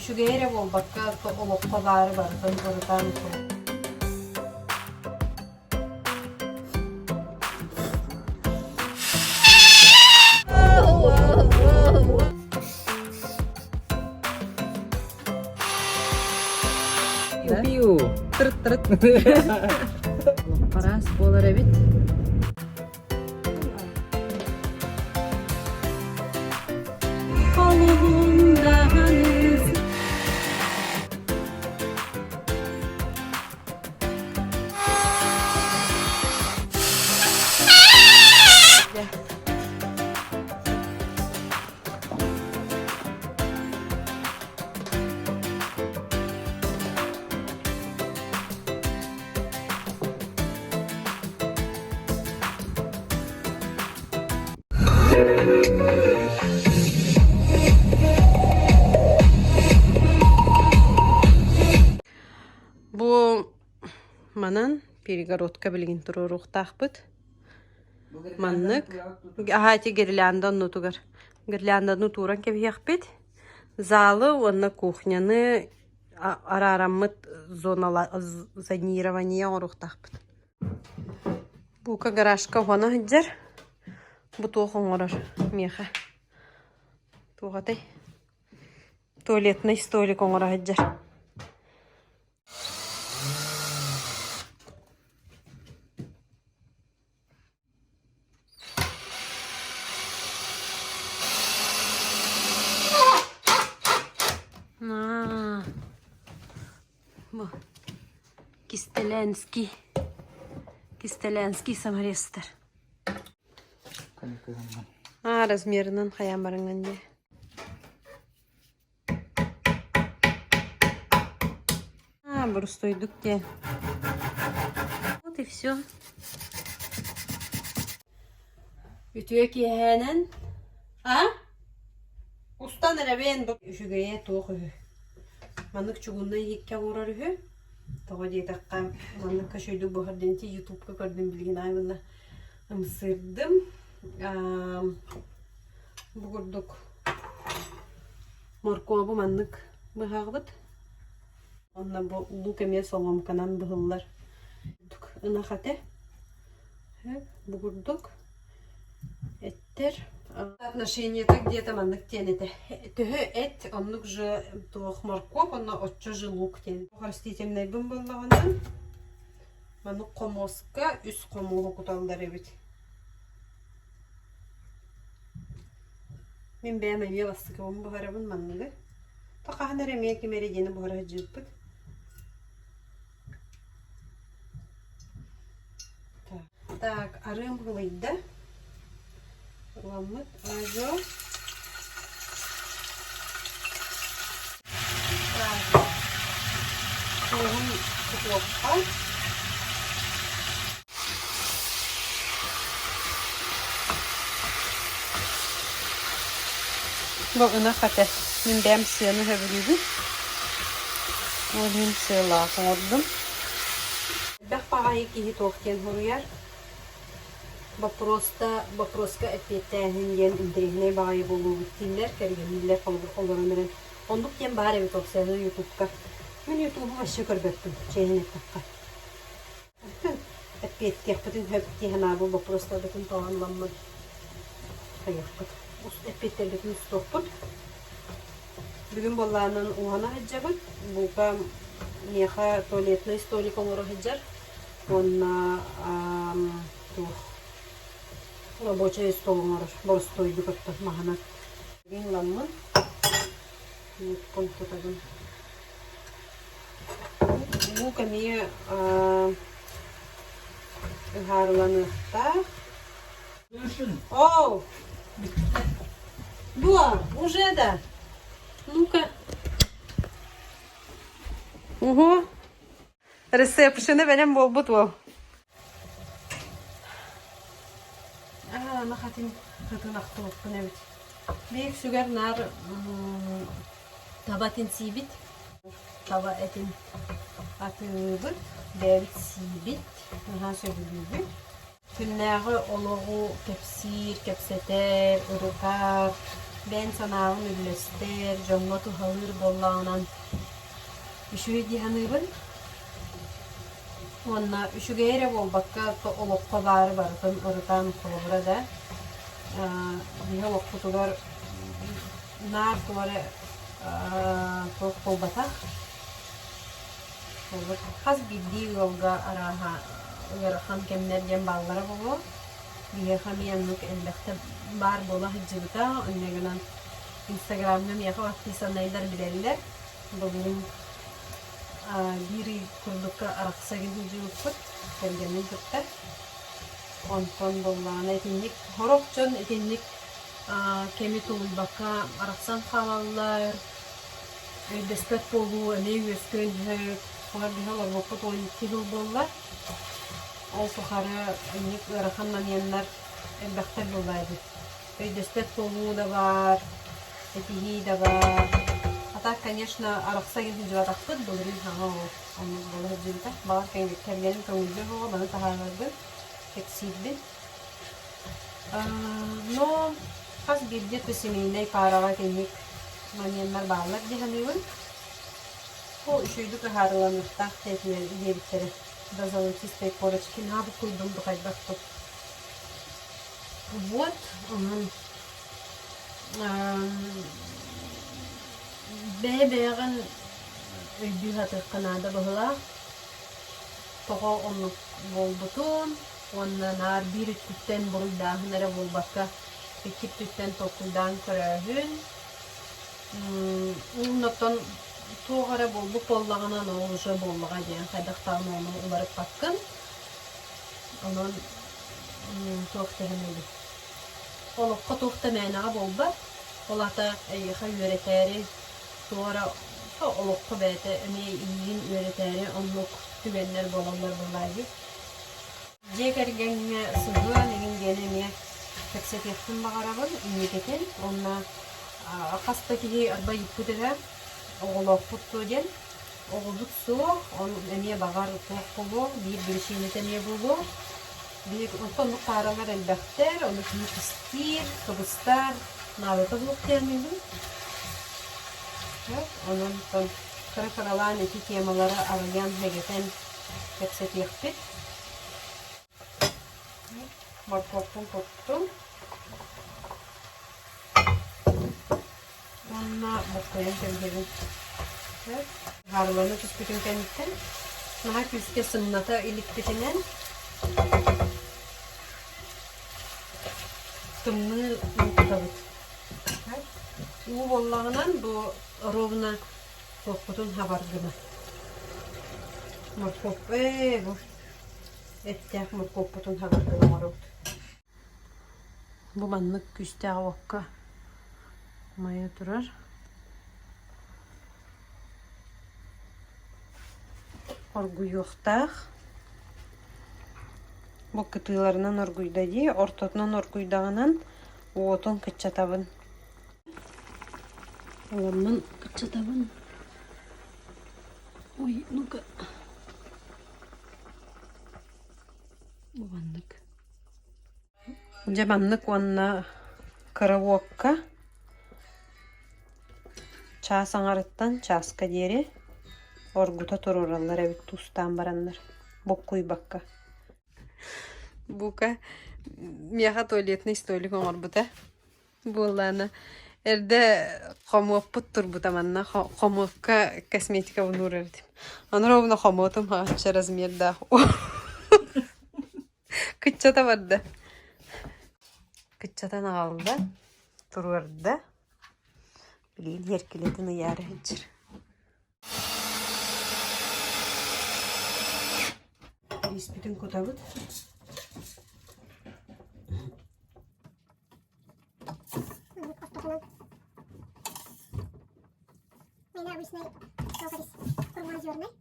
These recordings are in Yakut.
Үчүгэй эрэ буолбакка, олоххо баары барытын ырытан Пиу. Тырыт-тырыт. Араас буолар эбит. Бу манан перегородка билигин туруоруохтаахпыт. Маннык аһаа ити гирлянда оннутугар гирлянданы тууран кэбиһиэхпит. Залы уонна кухняны араараммыт зонирование оҥоруохтаахпыт. Бука гаражка уһана сылдьар. Бу туох оҥорор миэхэ? Туох этэй? Туалетный столик оҥоро сылдьар. Аа, бу Кистэлэнский Кистэлэнский саморезтар. Аа, размерынан хайаан барыҥҥын дии. Аа, борустуойдук диэн. Вот и все. Үтүө киэһээнэн. А? Устан эрэбин. Үчүгэйэ туох үһү. Маннык чугуннай иһиккэ уурар үһү. Тоҕо диэтэххэ, маннык көчөйдүк буһар диэн ютубка көрдүм билигин аай уонна ымсыырдым. Бу курдук моркуобу маннык быһаҕыбыт. Онно бу лук эмиэ соломканан быһыллар. Ынах этэ. Бу курдук эттэр. Отношениета где-то маннык диэн этэ. Төһө эт, оннук же туох моркуоп, онно оччо же лук диэн. Растительнайбын буоллаҕына, маннык хомуоска үс хомуоһу куталлар эбит. Мин бэйэм эмиэ бастакыбын буһарабын манныгы. То хаһан эрэ эмиэ ким эрэ диэни буһара сылдьыбыппыт. Так, арыым ылыйда. Ыламмыт ажо. Так, туоһун кутуохха. Бу ынах этэ. Мин бэйэм сыаны сөбүлүүбүн. Ол иһин сыалаах оҥордум. Элбэх баҕайы киһи туох диэн суруйар. Боппуруоста боппуруоска эппиэттээһин диэн интэриэһинэй баҕайы буолуубут дииллэр, кэргэннииллэр холобур олорон эрэн. Оннук диэн баар эбит уопсайынан ютубка. Мин ютубу вообще көрбөппүн, чиэһин эттэххэ. Эппиэттиэхпитин сөп дии санаабыт боппуруостарбытын талан ыламмыт хайыахпыт эппиэттэрбитин устуохпут. Бүгүн буоллаҕынан уһана сылдьабыт. Бука миэхэ туалетнай столик оҥоро сылдьар уонна туох рабочай стол оҥорор боростуойдук оттон маһынан. Бүгүн ыламмын луукпун кутабын. Луук эмиэ ыһаарыланыахтаах. Оу! Дуо, уже да. Ну-ка. Угу. Ресепшені бэлэм буолбут уол. Аа, аны хатын хатын ахтыбыппын эбит. Биир үксүгэр наар таба этин сиибит. Таба этин атыылыыбыт, бэйэбит сиибит, наһаа сөбүлүүбүт. Күннээҕи олоҕу кэпсиир, кэпсэтэр, ырытар. Бэйэм санаабын үллэстэр, дьоҥҥо туһалыыр буоллаҕынан үчүгэй дии саныыбын. Уонна үчүгэйи эрэ буолбакка, олоххо баары барытын ырытан холобура да, биһи олохпутугар наар туох эрэ туох буолбатах. Хас биирдии ыалга арааһа ыарахан кэмнэр диэн бааллара буолуо. Биһиэхэ эмиэ оннук элбэхтэ баар буола сылдьыбыта. Инньэ гынан Инстаграмҥа миэхэ подписаннайдар билэллэр. Былырыын биир ый курдукка арахса сылдьыбыппыт кэргэммин кытта. Онтон буоллаҕына итинник сорох дьон итинник кэми тулуйбакка арахсан хаалаллар. Өйдөспөт буолуу эмиэ үөскүөн сөп. Олор биһи олорбуппут 12 сыл буолла. Ол тухары инник ыарахан моменнар элбэхтэр буолла эбит. Өйдөспөт буолуу да баар, этиһии да баар. А так, конечно, арахса сылдьыбатахпыт, былырыын саҥа ол оннук буола сылдьыбыта. Баҕар кэргэним көҥүллүө суоҕа, маны таһаарарбын, кэпсиирбин. Но хас биирдии то семейнэй паараҕа итинник моменнар бааллар дии саныыбын. Ол үчүгэйдик ыһаарыланыахтаах диэбиттэрэ. До золотистой корочки наабыт курдук духайбаппыт. Вот, онон бэйэ-бэйэҕин өйдүү сатыахха наада быһыылаах. Тоҕо оннук буолбутун уонна наар биир өттүттэн буруйдааһын эрэ буолбакка, икки өттүттэн толкуйдаан көрөөһүн. Оннуттан туох эрэ буолбут буоллаҕына, ол уже буоллаҕа диэн хайдах даҕаны ону уларыппаккын. Онон туох дэһэмэйий Олоххо туох да мээнэҕэ буолбат. Ол аата эйиэхэ үөрэтээри туох эрэ олоххо бэйэтэ эмиэ иигин үөрэтээри оннук түгэннэр буолаллар буоллаа дии. Дьиэ кэргэҥҥэ сыһыан эҥин диэни эмиэ кэпсэтиэхпин баҕарабын инникитин. Уонна хас да киһи арбайыппыт этэ, оҕолоохпут дуо диэн. Оҕобут суох, ону эмиэ баҕар туох буолуо, биир биричиинэтэ эмиэ буолуо. Биир онтон оннук пааралар элбэхтэр, ону киһи кистиир, кыбыстар, наадата суох диэммин. Онон кыра-кыралаан ити темалары арыйан, сэгэтэн кэпсэтиэхпит. Моркуоппун куттум. Уонна буккуйан кэбиһэбин. Хаарлана түспүтүн кэнниттэн наһаа күүскэ сымната иликпитинэн тымныы уу кутабыт. Уу буоллаҕынан бу ровно туохпутун хабар гына. Моркуоп бу эттээх моркуоппутун хабар гына оҥоробут. Бу маннык күүстээх уокка умайа турар. Оргуйуохтаах. Бу кытыыларынан оргуйда дии, ортотунан оргуйдаҕынан уотун кыччатабын. Оламмын кыччатабын. Ой, ну-ка. Бу маннык. Дьэ маннык уонна кыра уокка чаас аҥарыттан чааска диэри оргута туруораллар эбит туустаан бараннар буккуйбакка. Бука миэхэ туалетный столик оҥорбута. Буоллаана эрдэ хомуоппут турбута манна хомуокка косметикабын уурар этим. Аны ровно хомуотум хаачча размердаах Кыччата барда. Кыччатан аҕалла, туруорда. Билигин иэркилэтин ыйаары сылдьар. Ииспитин кутабыт. Меня обычный сахар круглозерный.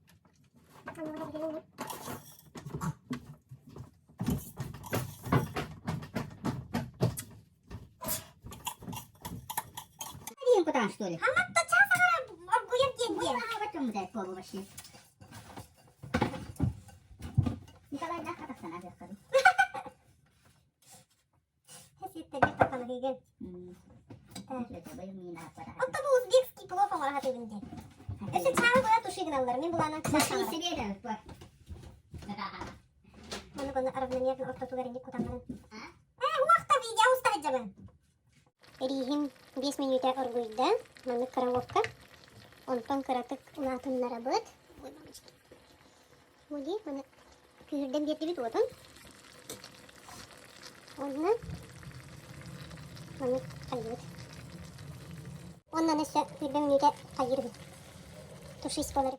Кутаан что ли? Николай да хатахтана Отто бу узбекский плов оҥоро сатыыбын диэн. Өссө чаалы быһа туши гыналлар. Мин булаанан Маннык онно равномерно ортотугар инник кутан баран. Ээ, уохта видео уста сылдьабын. Рииһим 5 мүнүүтэ оргуйда. Маннык кыра уокка. Онтон кыратык улаатыннарабыт. Ой, мамочки. Бу дии, маны күүһүрдэн биэрдибит уотун. Уонна маннык хайыыбыт. Уонна өссө күүрбэ мүнүүтэ хайыырбыт. Тушись буолар.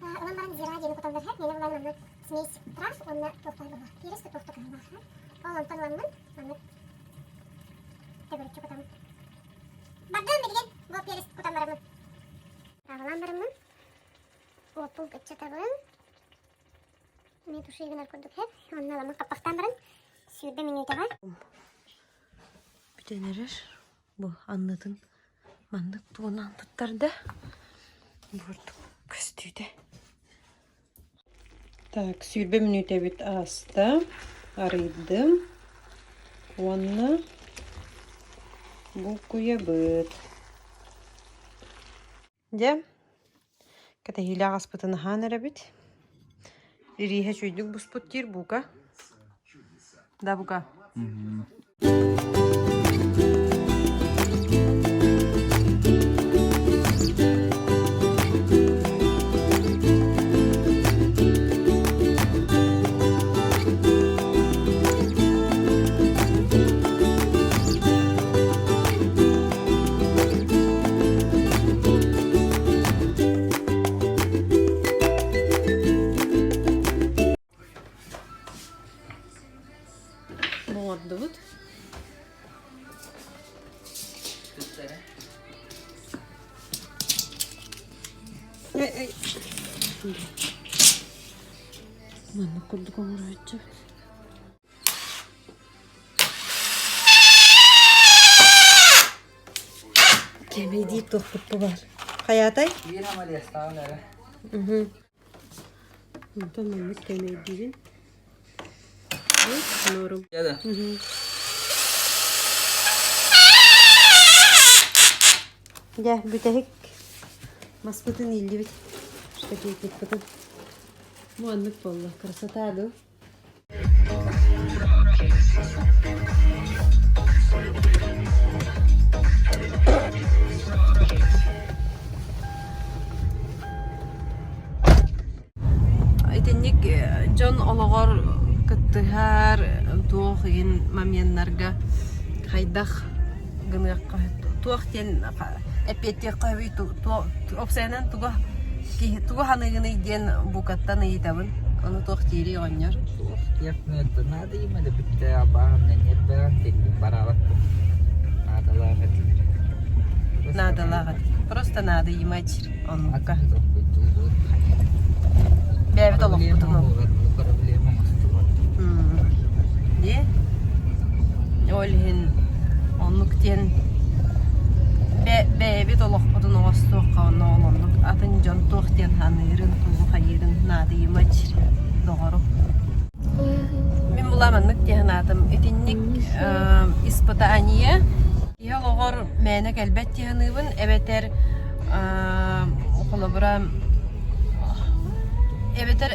Ылан баран зира диэни куталлар һэ. Миэнэ булан манна смесь трав уонна туохтар быһа. Перец да туохта кыһылаах һэ. Ол онтон ыламмын маннык төгүрүччү кутабын. Бардым билигин бу перец кутан барабын. Аҕалаан бараммын уоппун кыччатабын. Эмиэ туши гынар курдук һэ. Онно ыламмын хаппахтаан баран сүүрбэ мүнүүтэҕэ. Бүтэн эрэр. Бу аннытын маннык тугунан туттарда. Бурдук көстүүтэ. Так, 20 мүнүүтэбит ааста. Арыйдым. Уонна булкуйабыт. Дьэ, кэтэһиилээх аспытын аһаан эрэбит. Ирииһэ үчүгэйдик буспут диир Бука. Да, Бука? Оҥордубут. Маннык курдук оҥорооччубут. Кэмэйдиир туохпут бу баар. Хайаатай? Биир амалиастаҕын эрэ. Онтон маннык кэмэйдиибин. Норум. Дьэ, бүтэһик маспытын ииллибит. Штакетникпытын. Маннык буолла. Красота дуу? Итинник дьон олоҕор кыттыһар туох иһин моменнарга хайдах гыныахха туох диэн эппиэттиэххэ сөбүй уопсайынан тугу киһи тугу саныыгыный диэн букаттан ыйытабын ону туох диирий оҕонньор Туох диэхпин наада имэ да бүттэ абааһым ньиэрбэҕин тиллим бараабаппын наадалаах этилэр наадалаах эт просто надо имать оннукка бэйэбит олохпутун проблема оҥостубат дии ол иһин оннук диэн бэйэбит олохпутун оҥостуохха онно ол оннук атын дьон туох диэн саныырын тугу хайыырын наадыйымач доҕору мин була маннык диэн санаатым итинник испытание киһи олоҕор мээнэ кэлбэт дии саныыбын эбэтэр холобура эбэтэр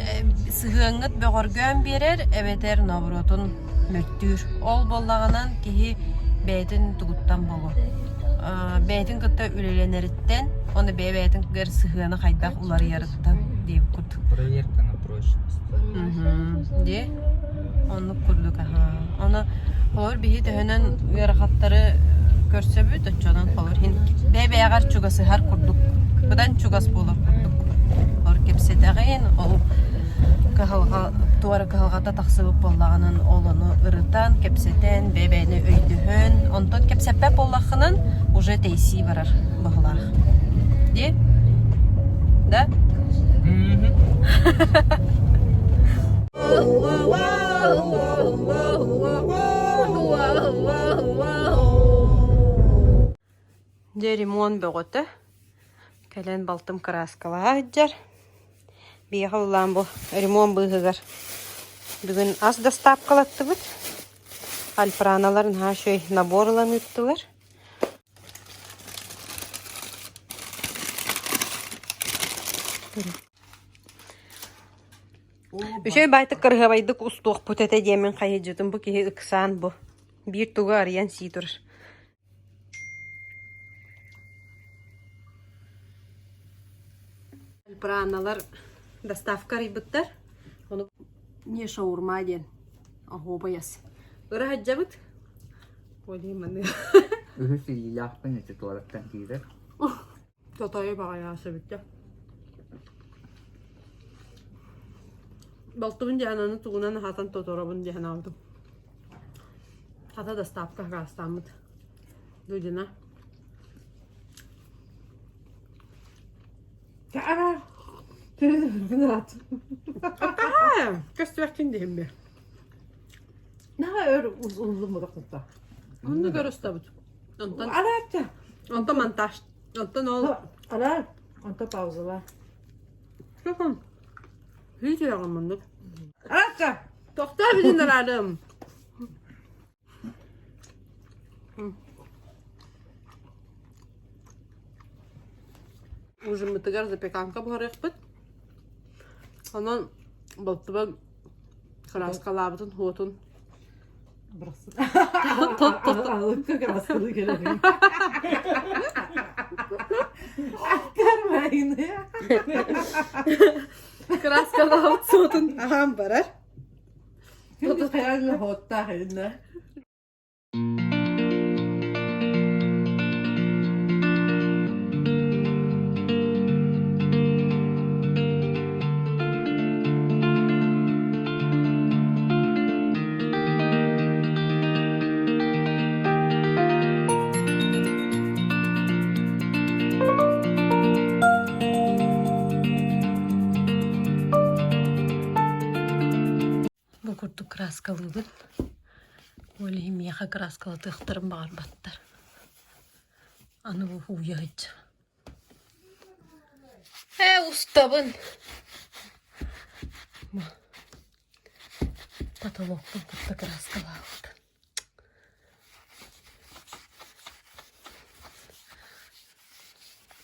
сыһыаҥҥыт бөҕөргөөн биэрэр эбэтэр нообуруотун мөлтүүр. Ол буоллаҕынан киһи бэйэтин тугуттан буолуо бэйэтин кытта үлэлэнэриттэн уонна бэйэ-бэйэтин кытары сыһыана хайдах уларыйарыттан диэбит курдук. Проверка на прочность. Дии оннук курдук аһаа. Ону холобур биһи төһөнөн ыарахаттары көрсөбүт оччонон холобур иһин бэйэ-бэйэҕэр чугасыһар курдук быдан чугас буолар курдук Ор кэпсэтэҕин, ол кыһалҕа туора кыһалҕата тахсыбыт буоллаҕынан ол ону ырытан, кэпсэтэн, бэйэ-бэйэни өйдөһөн, онтон кэпсэппэт буоллаххынан уже тэйсии барар быһылаах. Дии? Да? Дьэ ремонт бөҕөтө. Кэлэн балтым кырааскалаһа сылдьар. Биһиэхэ ыллаан бу ремонт быыһыгар бүгүн ас доставкалаттыбыт. Альпраналар наһаа үчүгэй набор ылан ыыттылар. Үчүгэй баайтык кырыһыабайдык устуохпут этэ диэммин хайыдьытым бу киһи ыксаан бу. Биир тугу арыйан сии турар. Праналар доставка арыйбыттар. Ону не шаурма диэн оһуобай ас. Ыра сылдьабыт. Олей маны. Үһүс илиилээхпин ити туораттан киирэр. Тотойу баҕайааса бүттэ. Балтыбын дьаһананы тугунан аһатан тоторобун диэн аабытым. Хата доставка хараастааммыт. Дудина. Көстүбэккин диһимме. Наһаа өр узун кытта. Онно көрөстөбүт. Онтон Араачча. онтон монтаж. Онтон ол Араа. Онто паузала. Чокон. Видеоҕа муннук. Араачча. Тохтоо билин араадым. Ужиммытыгар запеканка буһарыахпыт. Онон балтыбын кырааскалаабытын хуотун Алыкка краскалы кэлэбин. Аккармайны. Кырааскалаабыт суотун аһаан барар. Күндү хайаан хоттаах инна. Бу курдук кырааскалыыбын. Ол иһин миэхэ кырааскалатыахтарын баҕарбаттар. Аны бу ууйа сылдьар. Ээ, устабын. Потолокпун кытта кырааскалаабыт.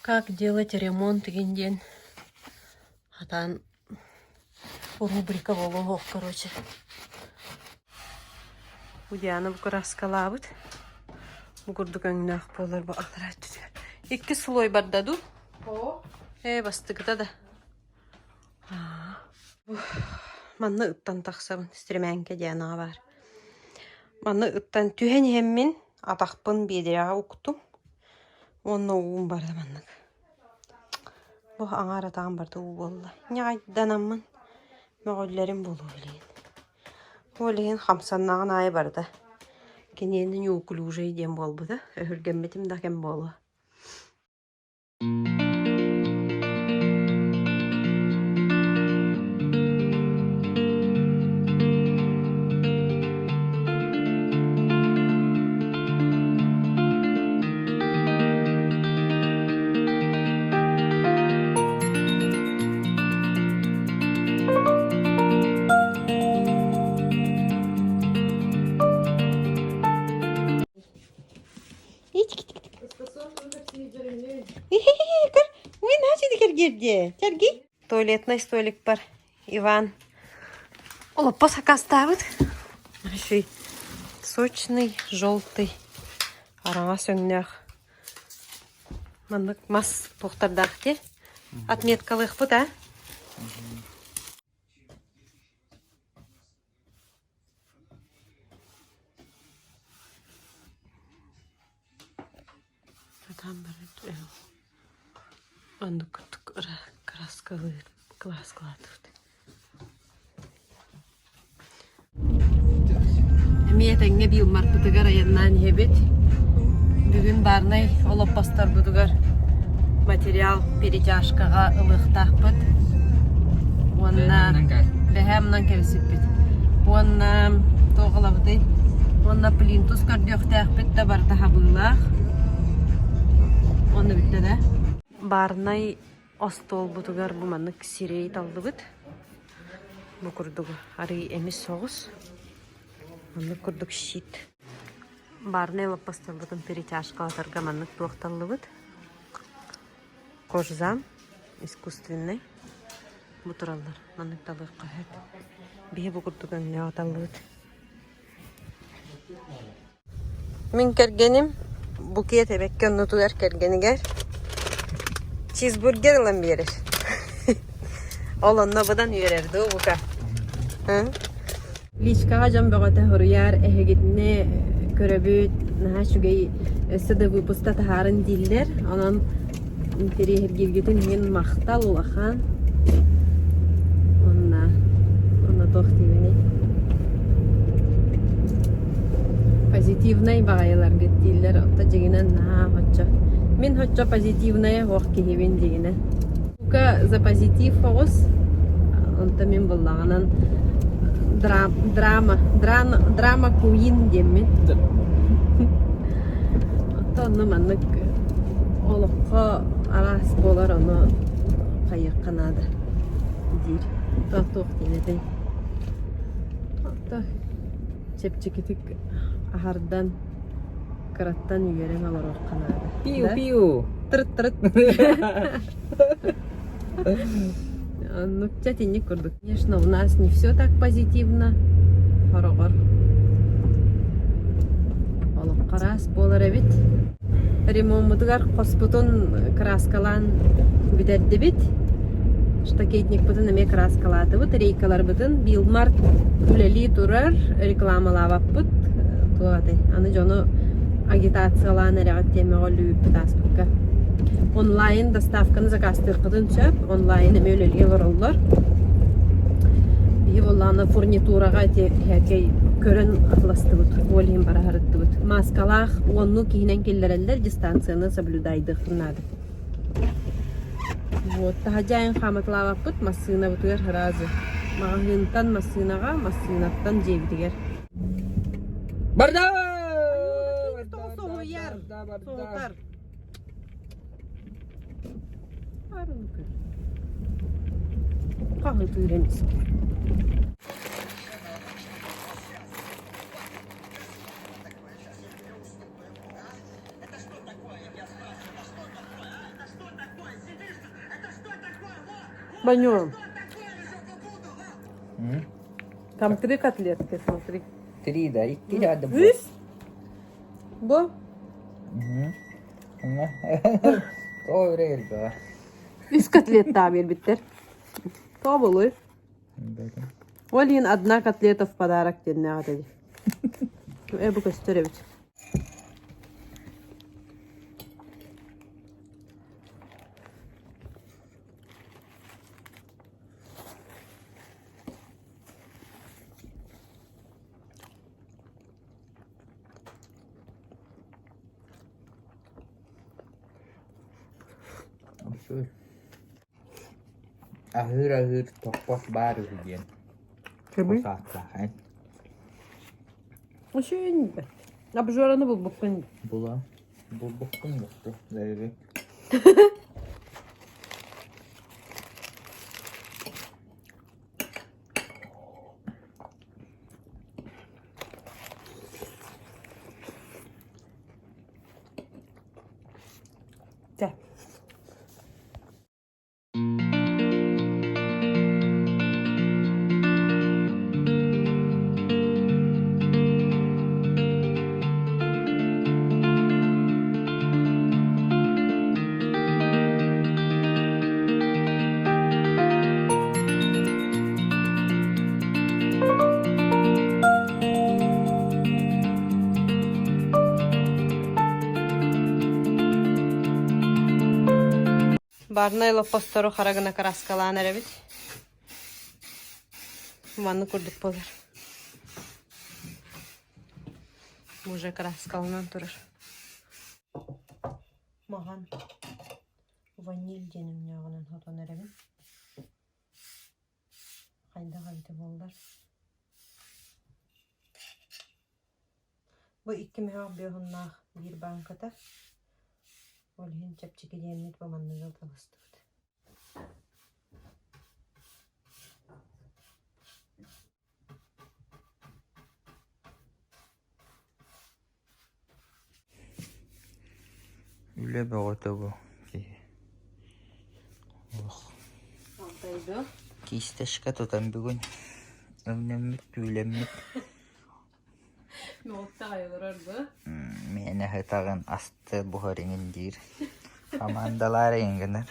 Как делать ремонт игин диэн хатаан рубрика буолуох короче. Удьяна бу кырааскалаабыт. Бу курдук өҥнөөх буолар бу аллараа өттүгэр. Икки слой барда дуу? Ээ, бастакыта да. Манна ыттан тахсабын, стремянка диэн аҕа баар. Манна ыттан түһэн иһэммин атахпын биэдэрэҕэ уктум уонна уум барда маннык. Бу аҥаар атаҕым барыта уу буолла. Ньаҕайданаммын мөҕүллэрим буолуо билигин. Ол иһин хамсаннаҕын аайы барыта киниэнэ неуклюжий диэн буолбута. Өһүргэммитим да кэм буолуо. Туалетный столикпар Иван олоппос сакаастаабыт. Еще сочный, желтый, араҥас өҥнөөх. Маннык мас туохтардаах дии. Отметкалыахпыт, а? Сатаан баран оннук курдук кырааскалыыр кылааскалаатыбыт. Эмиэ этэҥҥэ Билмарпытыгар айаннаан иһэбит. Бүгүн баарнай олоппосторбутугар материал перетяжкаҕа ылыахтаахпыт. Уонна бэһээ мунан кэбисиппит. Уонна туох ылабытый? Уонна плинтус көрдүөхтээхпит да барыта хабыылаах. Уонна бүттэ да. Баарнай остуолбутугар бу маннык сирэй таллыбыт. Бу курдугу арый эмис соҕус. Маннык курдук щит. Барнай лоппостолбутун перетяжкалатарга маннык туох таллыбыт. Кожзам искусственный. Бу тураллар. Маннык талыахха сөп. Биһи бу курдук өҥнөөх таллыбыт. Мин кэргэним букет эбэккэ оннутугар кэргэнигэр чизбургер ылан биэрэр. Ол онно быдан үөрэр дуу бука. Личкаҕа дьон бөҕөтө суруйар, эһигитини көрөбүт, наһаа үчүгэй өссө да выпуста таһаарын дииллэр. Онон интэриэһиргииргитин иһин махтал улахан. Уонна уонна туох диибиний? Позитивнай баҕайыларгыт дииллэр, оттон дьиҥинэн наһаа оччо. Мин оччо позитивнайа суох киһибин дьиҥинэн. Бука за позитив оҕус, онтон мин буллаҕынан драма, драма куин диэммин. Оттон онно маннык олоххо араас буолар ону хайыахха наада диир. Туох диэн этэй? Ото чэпчэкитик аһардан кыраттан үөрэн олоруохха наада. Пиу пиу. Тырыт-тырыт. Оннук итинник курдук. Конечно, у нас не все так позитивно. Хороҕор олоххо араас буолар эбит. Ремоммутугар хоспутун краскалаан бүтэрдибит. Штакетникпытын эмиэ краскалаатыбыт, рейкаларбытын Билмарт үлэлии турар, рекламалаабаппыт. Туох этэй, аны дьону агитациялаан эрэҕит диэн мөҕүллүбүппүт ааспыкка. Онлайн доставканы заказтыаххытын сөп, онлайн эмиэ үлэлии олороллор. Биһи буоллаҕына фурнитураҕа ити һээкэй көрөн атыластыбыт, ол иһин бара сырыттыбыт. Маскалаах уоннуу киһинэн киллэрэллэр, дистанцияны соблюдайдыаххын наада. Вот, таһырдьа айан хааматалаабаппыт, массыынабытыгар сразу. Маҕаһыынтан массыынаҕа, массыынаттан дьиэбитигэр. Барда! Соһуйар, соһутар. Хаһытыыр эмискэ. Баню. Там три котлетки, смотри. Три, да, икки рядом. Үс? Бу? Тоҕо өрө Үс котлеттаах биэрбиттэр. Тоҕо буолуой? Ол иһин одна котлета в подарок диэннээх этэ дии. Э, бу көстөр эбит. Аһыыр-аһыыр тохпот баар үһү диэн Кимий? Сааттаах Үчүгэй Обжораны булбуккун. Була булбуккун бутту дэрибик. Чэ. Барнай лоппостору хара гына кырааскалаан эрэбит. Маннык курдук буолар. Уже кырааскаланан турар. Маҕан ваниль диэн өҥнөөҕүнэн хотон эрэбин. Хайдах эбитэ буоллар. Бу икки мөһөөх бүөһуннаах биир бааҥката. Ол иһин чэпчэки диэммит бу манныгы талыстыбыт. Үлэ бөҕөтө бу киһи. Олох. Алтайда. Кисточка тутан бүгүн өҥнөммүт, түүлэммит. Миэнэ сытаҕын асты буһар иҥин диир. Хамаандалаар иҥин гынар.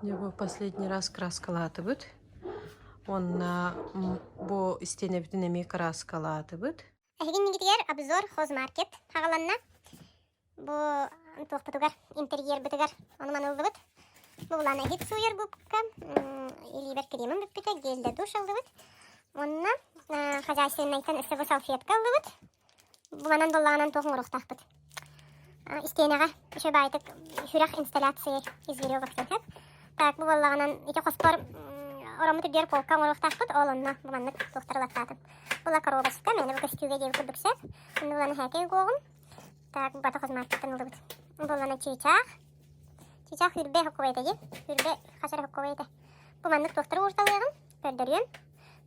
Дьэ бу последний раз краскалаатыбыт. Уонна бу истиэнэбитин эмиэ краскалаатыбыт. Эһиги иннигитигэр обзор хозмаркет хаҕаланна. Бу туохпутугар, интерьербытыгар ону-маны ыллыбыт. Бу булаана иһит сууйар губка, илиибэр кремым бүппүтэ, гель для душ ыллыбыт. Уонна хозяйственнайтан өссө бу салфетка ыллыбыт. Бу манан доллаҕынан туох оҥоруохтаахпыт. Истиэнэҕэ еще баайтык сүрэх инсталляции из веревок сөп. Так, бу буоллаҕынан ити хоспор ороммут үрдүгэр полка оҥоруохтаахпыт, ол онно бу маннык туохтары ылаттаатым. Була коробочка, мээнэ бу көстүүгэ диэбит курдук сөп. Онно булан эһээкэй угуоҕум. Так, бата хозмаркеттан ыллыбыт. Буоллана чыычаах. Чыычаах үрбэ хоккубай этэ дии. Үрбэ хас эрэ хоккубай этэ. Бу маннык туохтары уурталыаҕым, көрдөрүөм.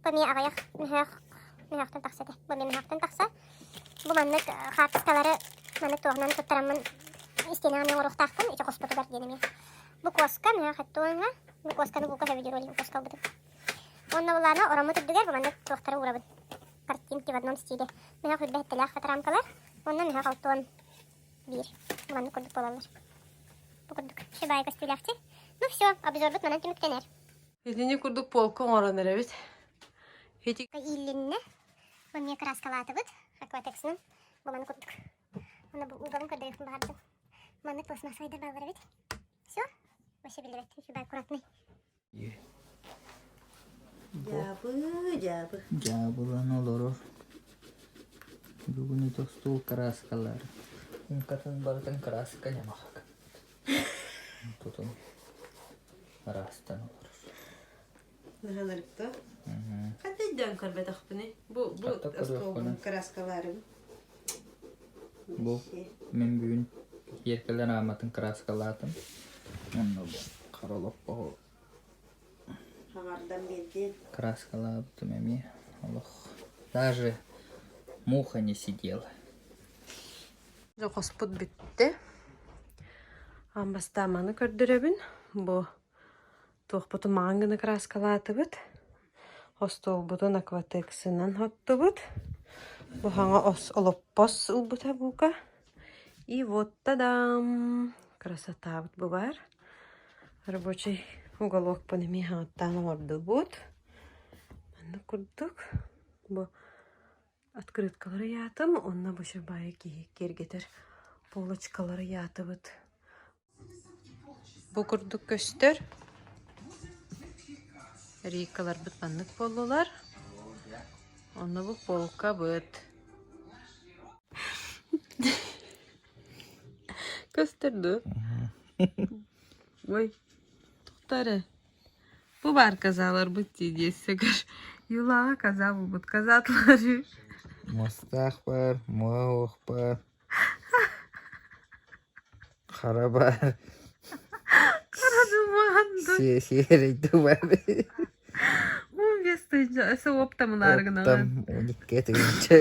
Бу эмиэ аҕыйах мөһөөх мөһөөхтөн тахса этэ. Бу эмиэ мөһөөхтөн тахса. Бу маннык хаартыскалары маннык туоһунан туттараммын истиэнэҕэ эмиэ оҥоруохтаахпын. Ити хоспутугар диэн эмиэ. Бу куоска мөһөөх эттуоҥҥа. Бу куосканы бука сөбүдүр ол куоска ылбытым. Уонна булаана ороммут үрдүгэр бу маннык туохтары уурабын. Картинки в одном стиле. Мөһөөх үрбэ хэттэлээх фоторамкалар. Уонна мөһөөх 61. Бу маннык курдук буолаллар. Бу курдук. Шибай көстүүлээхчи. Ну все, обзорбут манан түмүктэнэр. Итини курдук полка оҥорон эрэбит. Ити Ииллиннэ. Бу эмиэ краскалаатыбыт. Акватексынан. Бу маны курдук. Уонна бу угабын көрдөрүөхпүн баҕардым. Маннык пластмассовайдар бааллар эбит. Все. Вообще биллибэт. Шибай аккуратный. Дьаабы, дьаабы. Дьаабылан олорор. Бүгүн ити остуол кырааскалаары. Уҥкатын барытын кырааска ньамахак. Тутун ыраастан олорор. Наһанарыкта. Хата өйдөөн көрбөтөхпүнүй. Бу бу остуолбун кырааскалаарыбын. Бу мин бүгүн иэркэлэр ааматын кырааскалаатым. Онно бу хара олоппоһу Хаҥардан биэрдиэн. Краскалаабытым эмиэ олох даже муха не сидела. Дьэ хоспут бүттэ. Аан бастаан маны көрдөрөбүн. Бу туохпутун маҥан гына краскалаатыбыт. Остуолбутун акватексынан оттубут. Бу хаҥа олоппос ылбыта бука. И вот та-дам! Красотабыт бу баар. Рабочий уголокпун эмиэ хаҥаттаан оҥордубут. Маннык курдук бу открыткалары ыйаатым уонна бу баайы киһи киэргэтэр полочкалары ыйаатыбыт. Бу курдук көстөр. Рейкаларбыт маннык буоллулар. Онно бу полкабыт. Көстөр дуо? Ой, тоқта эрэ. Бу баар козаларбыт дии диэссэ көр. Юлаҕа коза булбут. Козатлары. Мастаах бар, муох бар. Хара бар. Хара думаан Си сиэрэй бар. 15 тыһыынча өссө оптом ылаары гынаҕын. Оптом 12 тыһыынча.